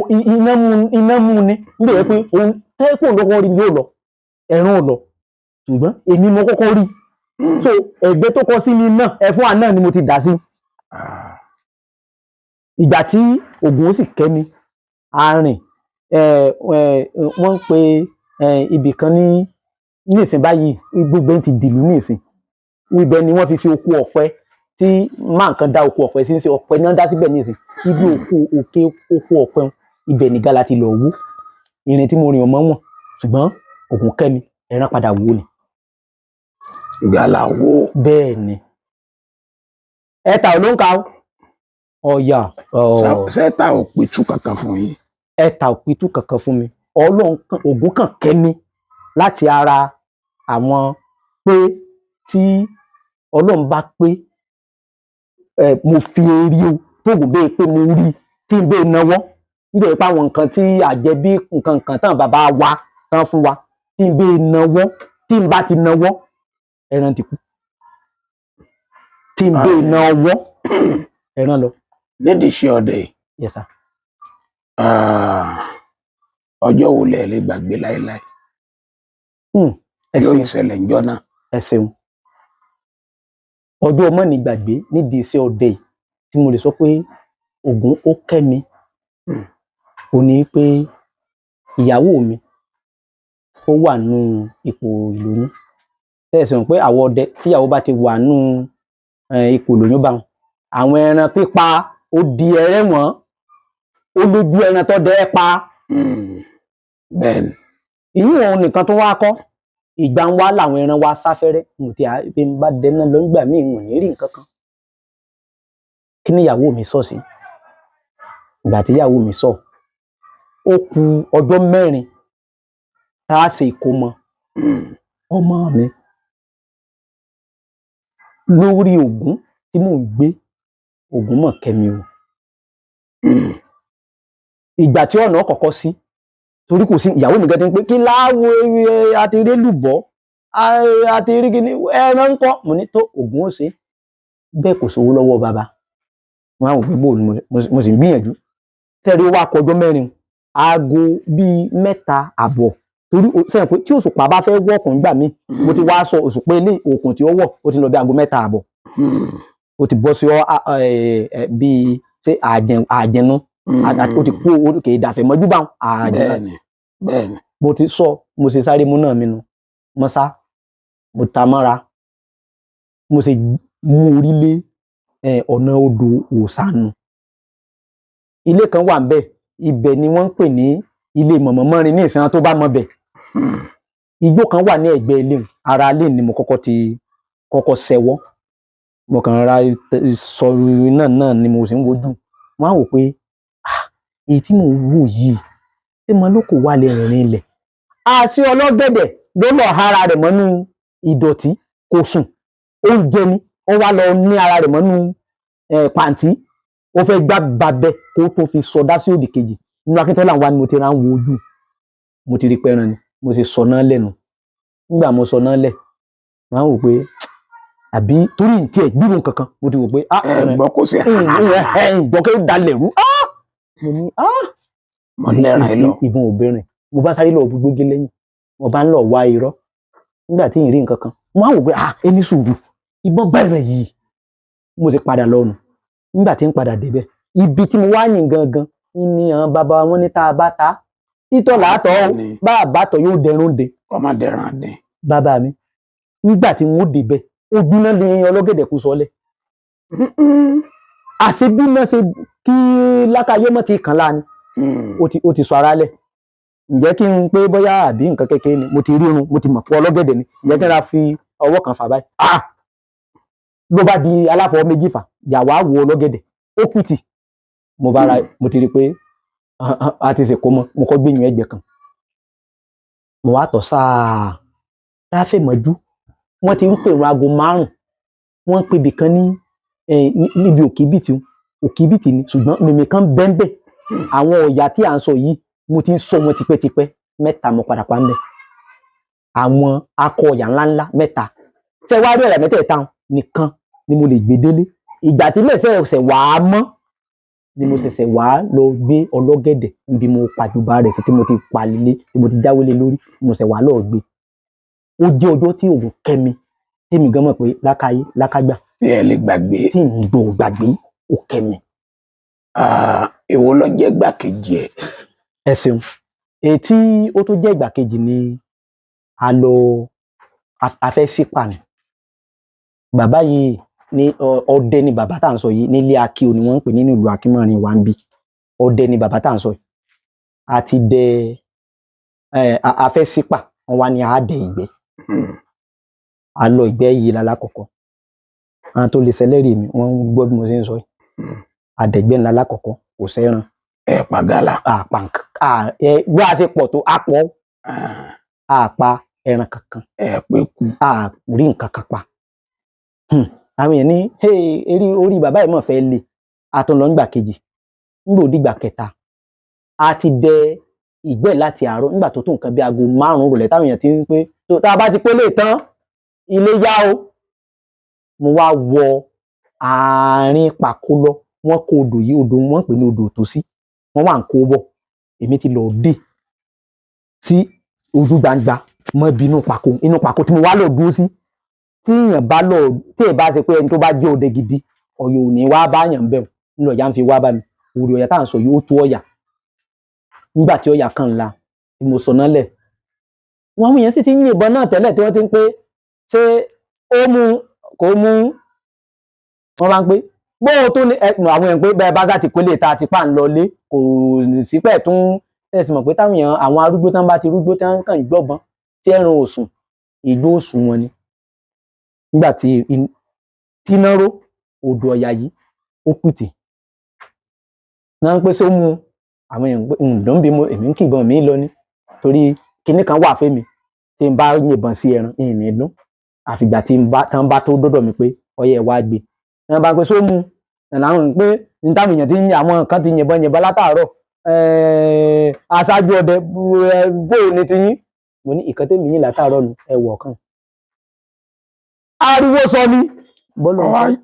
Iná mú, iná mú ni nígbà yẹn pé òun tẹ́kùn ló kọ́kọ́ rí mi yóò lọ, ẹ̀rùn ò lọ, ṣùgbọ́n èmi mo kọ́kọ́ rí. So ẹ̀gbẹ́ tó kọ́ sí mi náà, ẹ̀fún àná ni mo ti dà sí. Ìgbà tí Ògùn ó sì kẹ́ mi arìn ẹ ẹ wọ́n ń pe ibì kan ní ìsìn báyìí, gbogbo ẹ̀ ti dìlú ní ìsìn. Ibẹ̀ ni wọ́n fi ṣe oko ọ̀pẹ tí máa nǹkan dá oko ọ̀pẹ sí ń ṣe ọ̀pẹ náà dá síbẹ̀ ní ìsìn. Ibi oko òkè oko ọ̀pẹ un, ibẹ̀ ní gálà ti lọ wú. Ìrìn tí mo rìn ọmọ wọn, ṣùgbọ́n Ògùn kẹ́ mi, ẹran padà wó ni. Gàlà wo? Bẹ́ẹ̀ ni, ẹ̀ta ò ló ń ka o ọ̀yà ọ̀. Sẹ́tà ò pitú kankan fún yín? Ẹ̀ta ò pitú kankan fún mi. Ọlọ́run kan, Ògún kàn kẹ́ mi láti ara àwọn pé tí Ọlọ́run bá pé ẹ mo fi orí o tóògùn bẹ́ẹ̀ pé mo rí tí n bẹ́ẹ̀ náwó nítorí pé àwọn nǹkan tí àjẹbí nǹkan nǹkan tán bàbá wa tán fún wa tí n bẹ́ẹ̀ náwó, tí n bá ti náwó ẹran ti kú, tí n bẹ́ẹ̀ náwó ẹran lọ. Nídìí iṣẹ́ ọdẹ yìí, Yes sir. Ọjọ́ wo lẹ lè gbàgbé láéláé? Ẹ Yóò ṣeun. ìṣẹ̀lẹ̀ ńjọ́ náà. Ẹ ṣeun. Ọjọ́ ọmọ ní gbàgbé nídìí iṣẹ́ ọdẹ yìí tí mo lè sọ pé Ògún ó kẹ́ mi ò ní pé ìyàwó mi ó wà nù ipò ìlóyún. Tẹ́sí mọ̀ pé àwọn ọdẹ tíyàwó bá ti wà nù Ipò lóyún bá wọn. Àwọn ẹran pípa ó di ẹrẹ́wọ̀n, ó lójú ẹran tó dẹ́ pa. Bẹ́ẹ̀ni. Ìyún òun nìkan tó wá kọ́ ìgbà ń wá làwọn ẹran wa sáfẹ́rẹ́ mo ti bí n bá dẹná lọ nígbà míì n ò ní rí nǹkan kan. Kí ni ìyàwó mi sọ sí? Ìgbà tí ìyàwó mi sọ, ó ku ọjọ́ 4 tá a ṣe ìkómọ ọmọ mi lórí Ògún tí mò ń gbé. Ògún mọ̀ kẹ́mi o. Ìgbà tí ọ̀nà kọ̀kọ́ sí, torí kò sí, ìyàwó mi gẹ́gẹ́ pé kí láwo àti rí lùbọ́ àti rí kíní ẹran ń kọ́. Mo ní tó Ògún ó ṣe bẹ́ẹ̀, kò sówó lọ́wọ́ bàbá. Wọn á wò pé bóun ni mo sì ń gbìyànjú. Tẹ́rí ó wá kọ ọjọ́ 4, aago bíi 3:30, torí sẹ́yìn pé tí òṣùpá bá fẹ́ wọ̀kùn gbà mí, mo ti wá sọ òṣùpá ilé òkun tí ó wọ̀, ó ti lọ bí aago 3:30, ó ti bọ́ sí ọ bíi ṣé àjẹnú, ó ti kú kì í dàfẹ́ mọ́jú bá àjẹnú. Bẹ́ẹ̀ni bẹ́ẹ̀ni. Mo ti sọ, mo ṣe sáré mú náà mi nu mo sá, mo ta mọ́ra, mo ṣe mú orí lé ọ̀nà odò òsànù. Ilé kan wà ńbẹ̀, ibẹ̀ ni wọ́n ń pè ní ilé mọ̀mọ́ mọ́rin ní ìsan tó bá mọ̀ bẹ̀. Igbó kan wà ní ẹ̀gbẹ́ ilé un, ara ilé ni mo kọ́kọ́ ti kọ́kọ́ ṣẹwọ́. Mo kàn ra sọ iná náà ni mo sì ń wojú. Mo á wò pé èyí tí mò ń wò yìí, ṣé mo ló kò wá lè rìnrìn ilẹ̀? Àṣé ọlọ́gẹ̀dẹ̀ ló lọ hara rẹ̀ mọ́nú ìdọ̀tí, kò sùn, oúnjẹ ni ó wá lọ ní ara rẹ̀ mọ́nú pàǹtí, ó fẹ́ gbá babẹ kó tó fi sọdá sí òdì kejì. Nínú Akíntọ́lá wa ni mo ti ra ń wo ojú, mo ti rí pẹran ni, mo sì sọ náà lẹ́nu. Nígbà mo sọ náà lẹ̀, mo á wò pé àbí torí tí ẹ gbúrò kankan, mo ti wò pé ẹ gbọ́ kó sí gbọ́ kí ó dalẹ̀ rú. Mo ní mo lẹ́ràn ẹ lọ. Ìbọn obìnrin, mo bá sáré lọ gbógi lẹ́yìn, mo bá ń lọ wá irọ́. Nígbà tí n rí nǹkan kan, mo á wò pé ẹni sùúrù, ìbọn bẹ̀rẹ̀ yìí. Mo sì padà lọ nù. Nígbà tí n padà débẹ̀, ibi tí mo wá yìn gangan ni àwọn bàbá wọn ní tá a bá ta títọ́ làátọ́ o, bá a bá tọ̀ yóò dẹrùn de. Ọmọ dẹrùn de. Bàbá mi, nígbà tí n ó débẹ̀, ojú náà ni ọlọ́gẹ̀dẹ̀ kú sọlẹ̀. Àṣé bí náà ṣe kí lákàyé mọ́ ti kàn láà ni, ó ti sọ ara lẹ̀. Ǹjẹ́ kí n pé bóyá àbí nǹkan kékeré ni mo ti rírun, mo ti mọ̀ pé ọlọ́gẹ̀dẹ̀ ni, ǹjẹ́ kí n ra fi ọwọ́ kan fà báyìí? Ló bá di aláfọwọ́ méjì fà, yàwá wo ọlọ́gẹ̀dẹ̀, ó kùtì. Mo bá ra, mo ti rí i pé a ti ṣèkó mọ́, mo kọ́ gbìyànjú ẹgbẹ́ kan. Mo wá tọ̀ sáà, láfẹ̀ mọ́jú, wọ́n ti ń pè wọ́n aago 5, wọ́n ń pè ibì kan ní níbi òkìbìtì, òkìbìtì ni, ṣùgbọ́n mímì kan bẹ́ńbẹ́. Àwọn ọ̀yà tí à ń sọ yìí, mo ti ń sọ wọn tipẹ́tipẹ́, 3 mo padà pa ń bẹ̀. Àwọn akọ ọ̀yà ńláńlá 3. Ṣé wàá rí ọ̀yà mẹ́tẹ̀ẹ̀ta nìkan ni mo lè gbé délé. Ìgbà tí lẹ́sẹ̀ ọ̀sẹ̀ wàá mọ́ ni mo ṣẹ̀ṣẹ̀ wàá lọ gbé ọlọ́gẹ̀dẹ̀ níbi mo pàjùbà rẹ̀ sí tí mo ti palilé, tí mo ti jáwélé lórí, mo ṣẹ̀ wàá lọ gbé. Ó jẹ́ ọjọ́ tí Ògún kẹ́mi, tèmi gan mọ̀ pé lákàyé lákàgbà. Tí ẹ lè gbàgbé. Tí n gbọ́ gbàgbé, ó kẹ́mi. Èwo ló jẹ́ ìgbàkejì ẹ̀? Ẹ ṣeun. Èyí tí ó tún jẹ́ ìgbàkejì ni a lọ a fẹ́ sípà ni. Bàbá yìí ní ọdẹ ni bàbá tá à ń sọ yìí, nílé Akíò ni wọ́n ń pè nínú ìlú Akínmọ́rin wa ń bí. Ọdẹ ni bàbá tá à ń sọ yìí. A ti dẹ a fẹ́ sípà, wọ́n wá ní a dẹ ìgbẹ́. A lọ ìgbẹ́ yìí lálákọ̀ọ́kọ́. Àwọn tó lè ṣẹlẹ́rìí mi, wọ́n ń gbọ́ bí mo ṣe ń sọ yìí. Àdẹ̀gbẹ́ ńlá lákọ̀ọ́kọ́, kò sẹ́ran. Ẹ pa gàlà. Àpà bí a ṣe pọ̀ tó a pọ̀, a pa ẹran kankan. Ẹ pé kú. A rí nǹkan kan pa. Àwọn èèyàn ní eré orí bàbá yìí mọ̀ fẹ́ le. A tún lọ nígbà kejì. Nígbà òdìgbà kẹta, a ti dẹ ìgbẹ́ láti àárọ̀. Nígbà tó tó nǹkan bí aago 5 ìrọ̀lẹ́ táwọn èèyàn ti ń pé tá a bá ti pé lè tán, ilé yá o. Mo wá wọ àárín pàkó lọ, wọ́n kó odò yìí, odò wọ́n ń pè ní odò tòsí, wọ́n wà ń kó bọ̀. Èmi ti lọ dé sí ojú gbangba mọ́ ibi inú pàkó, inú pàkó tí mo wá lọ dúró sí. Tí èèyàn bá lọ, tí èèyàn bá ṣe pé ẹni tó bá jẹ́ ọdẹ gidi, ọ̀yọ́ ò ní wá bá yàn bẹ́ẹ̀ o. Ńlọ ọ̀yà ń fi wá bá mi. Òrì ọ̀yà tá à ń sọ yìí ó tó ọ̀yà. Nígbà tí ọ̀yà kan ńlá tí mo sọ náà lẹ̀, wọn àwọn èèyàn sì ti ń yìnbọn náà tẹ́lẹ̀ tí wọ́n ti ń pé ṣé ó mú kò mú. Wọ́n bá ń pé bó o tó ní ẹnu àwọn èèyàn pé bẹ́ẹ̀ bá sá ti kólé ta ti pa ń lọlé, kò sí pẹ̀ tún. Ẹ sì mọ̀ pé táwọn èèyàn, àwọn arúgbó tán bá ti rúgbó tán kàn ń gbọ́bọn tí ẹran òsùn, igbó òsùn wọn ni. Nígbà tí tínáró odò Ọ̀yà yìí ó pìtì náà ń pé sómú àwọn èèyàn pé ǹdọ́n bí mo èmi ń kìbọn mi lọ ni, torí kinní kan wà fẹ́mi tí n bá yìnbọn sí ẹran ìrìn dún, àfìgbà tí n bá tán bá tó dọ́dọ̀ mi pé ọyẹ wá gbé náà bá pé sómú làwọn pé n táwọn èèyàn ti ń àwọn kan ti yìnbọn yìnbọn látàárọ̀, aṣáájú ọdẹ bó o ní tiyín. Mo ní ìkan tèmi yìn látàárọ̀ nu ẹ wọ̀ kan ariwo sọ ni bọ́lá.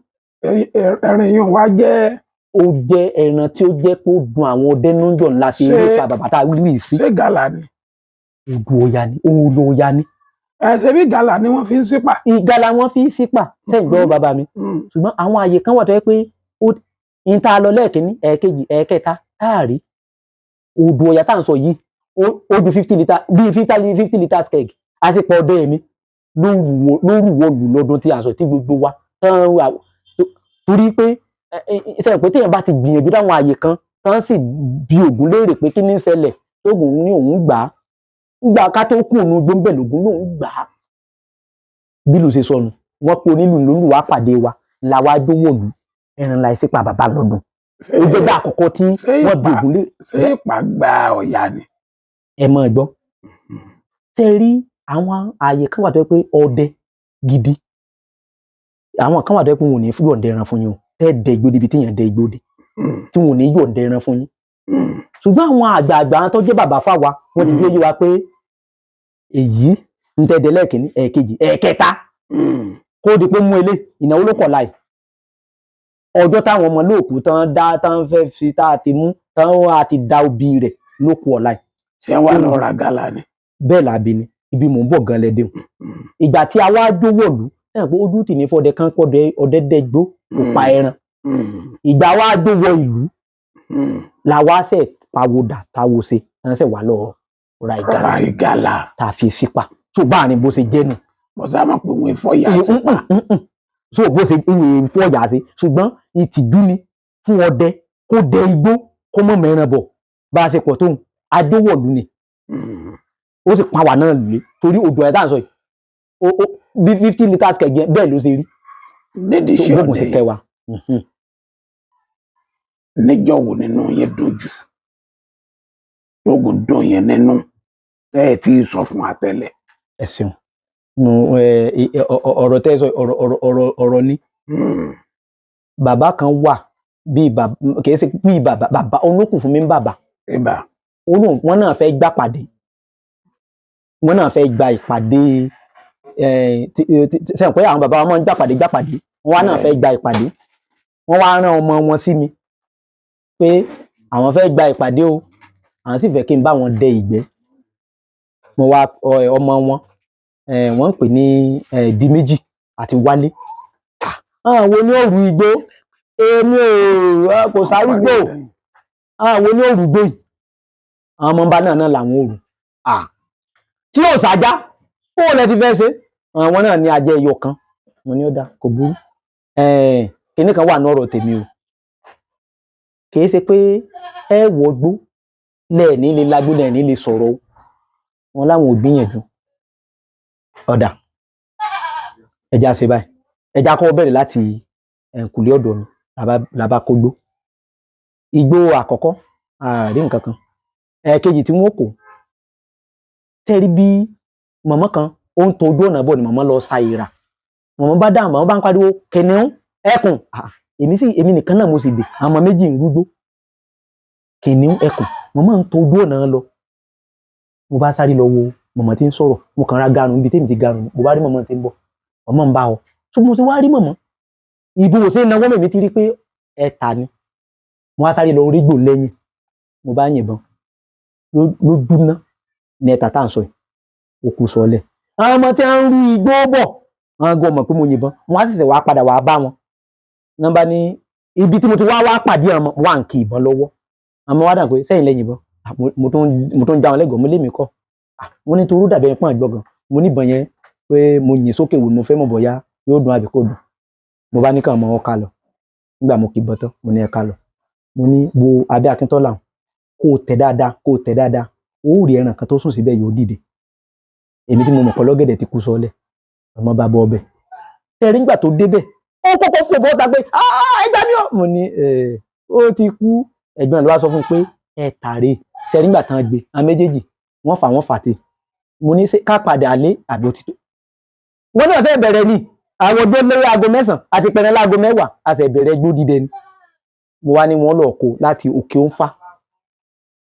Ẹran yìí wá jẹ́, ó jẹ́ ẹran tí ó jẹ́ pé ó dùn àwọn ọdẹ nújọ ńlá fi rí pa bàbá tá a wí sí. Ṣé gàlà ni? Odò Ọ̀yà ni, odò Ọ̀yà ni. Ẹ ṣe bí gàlà ni wọ́n fi ń sípà. Ìgalà wọ́n fi ń sípà, sẹ́yìn gbọ́ bàbá mi. Ṣùgbọ́n àwọn àyè kan wà tó yẹ pé ó ń tá a lọ lẹ́ẹ̀kínní, ẹ̀ẹ̀kejì, ẹ̀ẹ̀kẹta táàrí odò Ọ̀yà tá à ń sọ yìí, ó ju 50 litre bíi 50 litres keg àti pọ̀ ọdẹ mi lóru wọlù lọ́dún tí a sọ tí gbogbo wa tán wà, torí pé sẹ́yìn pé téèyàn bá ti gbìyànjú dáwọn àyè kan tán sì bi Ògún léèrè pé kí ní ń ṣẹlẹ̀, tóògùn ní òun gbà á gbà ká tó kú òun gbóńbẹ̀ lògún lòun gbà á. Bí lù ṣe sọnù, wọ́n pe onílù lólu wá pàdé wa làwa dówòlù ẹran láì sípa bàbá lọ́dún. Ó jẹ́ bá àkọ́kọ́ tí wọ́n bi Ògún léèrè. Ṣé ìpà gba Ọ̀yà ni? Ẹ mọ̀ ẹ gbọ́, tẹ́ rí àwọn ààyè kan wà tó yẹ pé ọdẹ gidi, àwọn kan wà tó yẹ pé wọn ò ní yọ̀ǹda ẹran fún yín o, tẹ́ dẹ igbó débi téèyàn dẹ igbó dé tí wọn ò ní yọ̀ǹda ẹran fún yín. Ṣùgbọ́n àwọn àgbààgbà tó jẹ́ bàbá fáwa, wọ́n ti jẹ́ yé wa pé èyí ń tẹ́ dẹ lẹ́ẹ̀kínní, ẹ̀ẹ̀kejì, ẹ̀ẹ̀kẹta, kó di pé mú ilé ìnáwó ló kọ̀ láì ọjọ́ táwọn ọmọ lóòkù tán dá tán fẹ́ fi tá a ti mú tán á ti da obì rẹ̀ ló kù ọ̀la yìí. Ṣé wàá lọ ra gàlà ni? Bẹ́ẹ̀ làbí ni, ibi mò ń bọ̀ gan lẹ́dẹ̀ o. Ìgbà tí a wá dówòlú náà pé ojú tì ní fọdẹ kan pọ̀ ọdẹ dẹ́gbó kò pa ẹran. Ìgbà wá dówọ ìlú la wá ṣe pawódà táwo ṣe tán ṣe wà lọ ra ìgalà ra ìgalà tá a fi sípa tó bá ní bó ṣe jẹ́ nù. Bọ́sà mọ̀ pé wọ́n fọ́ ìyá sípa. So bó ṣe ìwé fún ọ̀yà ṣe, ṣùgbọ́n ìtìjú ni fún ọdẹ kó dẹ igbó kó mọ̀ mẹ́ran bọ̀. Bá a ṣe pọ̀ tóun adówọ̀lú ni, ó sì pa wà náà lé torí odò ẹ̀ tá à ń sọ yìí ó bí 50 litres kẹ̀gẹ́ bẹ́ẹ̀ ló ṣe rí. Nídìí iṣẹ́ gbógun ọdẹ ṣe yìí, kẹwàá. Níjọ́ wo nínú yẹn dojú lóògùn dùn yẹn nínú tẹ́ ẹ tí ì sọ fún àtẹlẹ? Ẹ ṣeun. Mo ẹ ọ̀rọ̀ tẹ́ ẹ sọ, ọ̀rọ̀ ọ̀rọ̀ ọ̀rọ̀ ọ̀rọ̀ ni. Bàbá kan wà bíi bàbá, kì í ṣe bíi bàbá, bàbá olókùn fún mi ń bàbá. Ibà. Olóhùn wọn náà fẹ́ gbà pàdé, wọn náà fẹ́ gba ìpàdé ẹ sẹ́yìn pé àwọn bàbá wa máa ń gbà pàdé gbà pàdé, wọn náà fẹ́ gba ìpàdé. Wọ́n wá rán ọmọ wọn sí mi pé àwọn fẹ́ gba ìpàdé o, àwọn sì fẹ́ kí n bá wọn dẹ ìgbẹ́. Mo wá ọmọ wọn, wọ́n ń pè ní di méjì àti Wálé. Àwọn wo ni ó rú igbó? Èmi ò kò sárúgbó. Àwọn wo ni ó rú igbó yìí? Àwọn ọmọ bá náà náà làwọn ò rú tí yóò sájá kó o lẹ ti fẹ́ ṣe. Àwọn náà ní ajẹ́ ẹyọ kan. Mo ní ó dá, kò burú. Kinní kan wà ní ọ̀rọ̀ tèmi o, kì í ṣe pé ẹ wọgbó lẹ́ẹ̀ní lè lágbó lẹ́ẹ̀ní lè sọ̀rọ̀ o. Wọn láwọn ò gbìyànjú ọ̀dà ẹja ṣe báyìí, ẹja kọ́ bẹ̀rẹ̀ láti ẹ̀ǹkùlé ọ̀dọ̀ mi làbá kógbó igbó àkọ́kọ́, àárín nǹkan kan. Ẹ̀ẹ̀kejì tí wọ́n kó tẹ́rí bí mọ̀mọ́ kan ó ń tọ́jú ọ̀nà bọ̀ ni mọ̀mọ́ lọ sa ìrà. Mọ̀mọ́ bá dáhùn, mọ̀mọ́ bá ń pariwo kìnìún, ẹkùn. Èmi sì èmi nìkan náà mo sì dé, àwọn ọmọ méjì ń rúgbó kìnìún ẹkùn. Mọ̀mọ́ ń tọ́jú ọ̀nà lọ. Mo bá sáré lọ wo mọ̀mọ́ tí ń sọ̀rọ̀. Mo kàn ra garùn níbi tèmi ti garùn, mo bá rí mọ̀mọ́ tí ń bọ̀, mọ̀mọ́ ń bá ọ tó. Mo ṣe wá rí mọ̀mọ́ ìbò ṣe náwó mèmí ti rí pé ẹ̀ta ni. Mo wá sáré lọ rí gbò lẹ́yìn, mo bá yìnbọn lójú ná ní ẹ̀ta tá à ń sọ yìí, òkú sọlẹ̀. Àwọn ọmọ tí wọ́n ń rú igbó bọ̀, àwọn gan mọ̀ pé mo yìnbọn. Wọ́n á ṣẹ̀ṣẹ̀ wá padà wá bá wọn nọ́mbà ní ibi tí mo ti wá wá pàdé àwọn ọmọ wà ń kí ìbọn lọ́wọ́. Àwọn ọmọ wa dà pé sẹ́yìn lẹ́yìn ìbọn. Mo tún já wọn lẹ́gọ̀ọ́, mo lé mi kọ́ mo ní torú dàbí ẹni pọ́n àgbọ̀gàn. Mo níbọn yẹn pé mo yìn sókè wò ni mo fẹ́ mọ̀ bóyá yóò dùn àbí kò dùn. Mo bá ní kàn mọ́ ọ ká lọ. Nígbà mo kì í bọ́ tán, mo ní ẹ ká lọ. Mo ní wo abẹ́ Akíntọ́lá hùn, kó o tẹ̀ dáadáa, kó o tẹ̀ dáadáa, ó rí ẹran kan tó sùn síbẹ̀, yóò dìde. Èmi tí mo mọ̀ pé ọlọ́gẹ̀dẹ̀ ti kú sọ́lẹ̀, ọmọ bá bọ́ ọbẹ̀. Ẹ̀rí nígbà tó débẹ̀, ó kọ́kọ́ fò bọ́ta pé, "Ah, ẹ gbà mí o." Mo ní ẹ̀ ó ti kú. Ẹ̀gbọ́n ló wá sọ fún un pé ẹ tàrè. Ṣẹ̀rí nígbà tán gbé àwọn méjèèjì, wọ́n fà wọ́n fà tè. Mo ní ṣé ká padà lé àbí ó ti tó? Wọ́n náà fẹ́ bẹ̀rẹ̀ ni àwọn ọjọ́ lé aago 9 àti pẹ̀rẹ̀ láago 10, a sì bẹ̀rẹ̀ gbó dídẹ ni. Mo wá ní wọ́n lọ kó láti òkè òǹfà.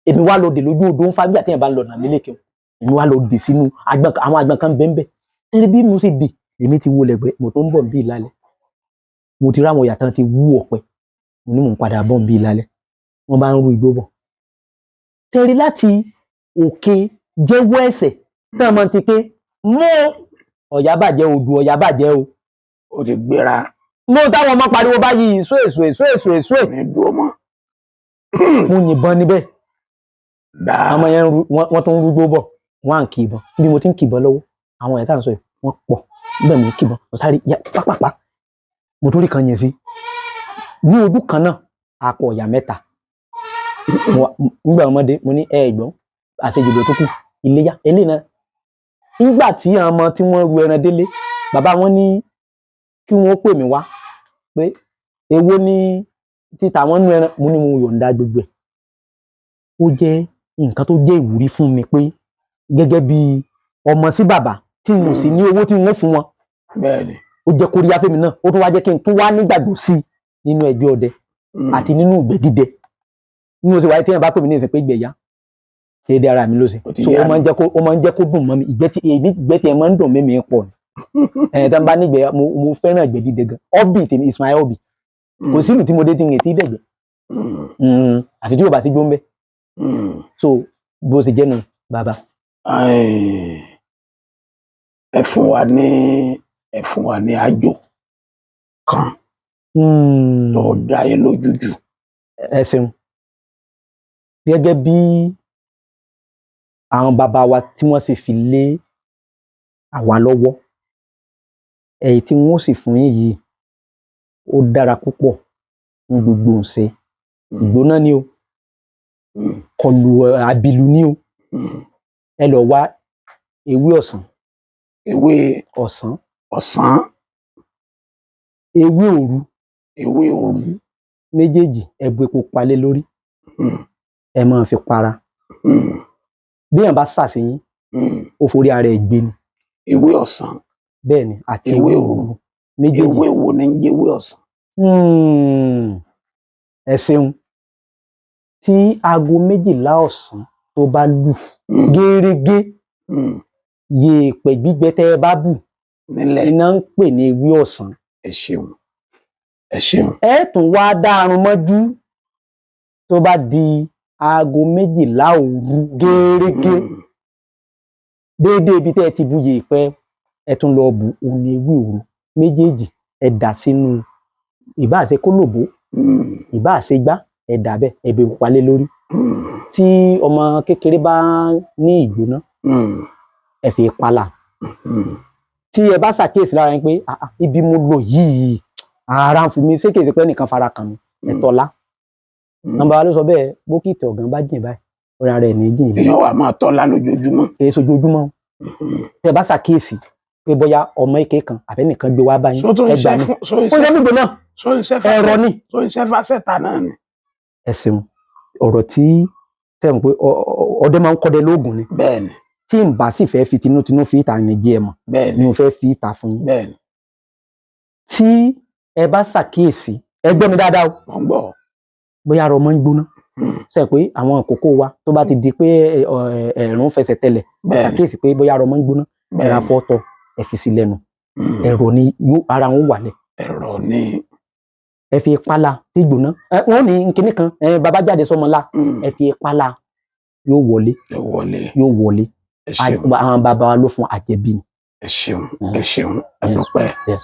Èmi wá lọ dè lójú odò òǹfà nígbà tí èèyàn bá ń lọ nà nílé kẹwọn. Èmi wá lọ dè sínú agbọ̀n, àwọn agbọ̀n kan bẹ́ẹ̀ bẹ́ẹ̀. Ẹni bí mo ṣe dè, èmi ti wọlé gbẹ, mo tó ń bọ̀ bí ìlálẹ́. Mo ti ráwọn ìyá tán ti wú ọ̀pẹ. Mo ní mò ń padà bọ̀ bí ìlálẹ́. Wọ́n bá ń rú igbó bọ̀. Tẹ̀rí láti òkè jẹ́wọ́ ẹ̀sẹ̀ tí wọ́n máa ti pé mú ọ̀yà bàjẹ́, odò ọ̀yà bàjẹ́ o. Ó ti gbéra. Mú táwọn ọmọ pariwo báyìí, èso èso èso èso èso. Kò ní dúró mọ́. Mo yìnbọn níbẹ̀. Gbàá. Àwọn ọmọ yẹn ń ru, wọ́n tó ń rúgbó bọ̀, wọ́n à ń kì í bọn. Bí mo ti ń kì í bọn lọ́wọ́, àwọn ẹ̀ka ń sọ yìí, wọ́n pọ̀. Bẹ́ẹ̀ mo ń kì í bọn, mo sáré ya pápápá. Mo tún rí kan yẹn sí. Ní ojú kan náà, a kọ ọ̀yà 3. Nígbà ọmọdé, mo ní ẹ ẹ̀gbọ́n, àṣejù ló tó kù, iléyá, eléyìí náà. Nígbà tí àwọn ọmọ tí wọ́n ru ẹran délé, bàbá wọn ní kí wọ́n pè mí wá pé èwo ni títa wọn nú ẹran, mo ní mo yọ̀ǹda gbogbo ẹ̀. Ó jẹ́ nǹkan tó jẹ́ ìwúrí fún mi pé gẹ́gẹ́ bí ọmọ sí bàbá tí mo sì ní owó tí wọ́n fún wọn. Bẹ́ẹ̀ni. Ó jẹ́ kóríyá fẹ́mi náà, ó tún wá jẹ́ kí n tún wá nígbàgbọ́ sí i nínú ẹgbẹ́ ọdẹ àti nínú ìgbẹ́ dídẹ. Bí mo ṣe wáyé, téèyàn bá pè mí ní ìsìn pé ìgbẹ́ yá, déédéé ara mi ló ṣe. Ó ti So yá ó máa ń jẹ́ kó, ó máa ń jẹ́ kó dùn mọ́ mi. Ìgbẹ́ tí èmi, ìgbẹ́ tí ẹ máa ń dùn mí mi pọ̀ ni. Ẹ̀ tí wọ́n bá nígbẹ́, mo fẹ́ràn ìgbẹ́ dídẹ gan. Hobby tèmi is my hobby. Kò sí ìlú tí mo dé tí n tí dẹ̀gbẹ́. Àfi tí yóò bá sí gbó ń bẹ́. So bó ṣe jẹ́ nu bàbá. Ẹ fún wa ní àjò kan tó dá yín lójú jù. Ẹ ṣeun. Gẹ́gẹ́ bí àwọn bàbá wa tí wọ́n sì fi lé àwa lọ́wọ́, èyí tí wọ́n sì fún yín yìí, ó dára púpọ̀ ní gbogbo ǹṣe. Ìgbóná ni o, kọlù àbìlù ni o. Ẹ lọ wá ewé ọ̀sán. Ewé ọ̀sán. Ọ̀sán. Ewé òru. Ewé òru. Méjèèjì, ẹ bu epo palẹ̀ lórí. Ẹ máa fi para. Bí èèyàn bá ṣàṣeyín, ó forí ara ẹ̀ gbé ni. Ewé ọ̀sán. Bẹ́ẹ̀ ni, àti ewé ewé òru. òru méjèèjì. Ewé wo ni ń jẹ́ ewé ọ̀sán? Ẹ ṣeun. Tí aago 12 ọ̀sán tó bá lù gẹ́rẹ́gẹ́, yèèpẹ̀ gbígbẹ tẹ́ ẹ bá bù nílẹ̀, iná ń pè ní ewé ọ̀sán. Ẹ ṣeun, ẹ ṣeun. Ẹ tún wá dárun mọ́jú, tó bá di aago 12 òru gẹ́rẹ́gẹ́, déédéé ibi tẹ́ ẹ ti bu yèèpẹ̀, ẹ tún lọ bù, òun ní ewé òru. Méjèèjì, ẹ dà sínú, ìbáà ṣe kólòbó, ìbáà ṣe gbá, ẹ dà bẹ́ẹ̀, ẹ bẹ palẹ̀ lórí. Tí ọmọ kékeré bá ní ìgbóná, ẹ fi palà. Tí ẹ bá ṣàkíyèsí lára yín pé, "Ah, ah, ibi mo lò yìí, ara ń fún mi, ṣé kìí ṣe pé ẹnìkan fara kàn mí?" Ẹ tọ́lá. Nọ́mbà wa ló sọ bẹ́ẹ̀, bókìtì ọ̀gán bá jìn báyìí, ọ̀rẹ́ ara ẹ̀ ní jìn ilé. Èèyàn wà máa tọ́lá lójoojúmọ́. Kì í ṣojoojúmọ́. Tẹ bá ṣàkíyèsí pé bóyá ọmọ èké kan àbẹ́nìkan gbé wá báyìí, Só tó ń ẹ ṣe gbà mí. fún só ń Ó ṣe ṣe fún ìgbóná só ń ṣe ẹ̀rọ fásẹ ni. Só ń ṣe fásẹta náà ni. Ẹ ṣeun. Ọ̀rọ̀ tí tẹ̀ ń pé ọdẹ máa ń kọ́dẹ lóògùn ni. Bẹ́ẹ̀ni. Tí n bá sì fẹ́ fi tinútinú fi ìta ní jẹ́ ẹ mọ̀ Bẹ́ẹ̀ni. ni mo fẹ́ fi ìta fún yín. Bẹ́ẹ̀ni. Tí ẹ bá ṣàkíyèsí, ẹ gbọ́ mi dáadáa o. Mo ń gbọ́. Bóyá ara ọmọ ń gbóná, ṣe pé àwọn àkókò wa tó bá ti di pé ẹ̀rùn fẹsẹ̀ tẹlẹ̀, ṣàkíyèsí pé bóyá ara ọmọ ń gbóná, ẹ ra fọ́tọ̀, ẹ fi sí lẹ́nu. Ẹ̀rọ ni yóò ara wọn wálẹ̀. Ẹ̀rọ ni. Ẹ fi pálá tí gbóná, wọ́n ní kinní kan, bàbá jáde sọmọ la, ẹ fi pálá, yóò wọlé. Yóò wọlé. Yóò wọlé. Ẹ ṣeun. Àwọn bàbá wa ló fún àjẹbí ni. Ẹ ṣeun, ẹ ṣeun, ẹ dúpẹ́. Yes.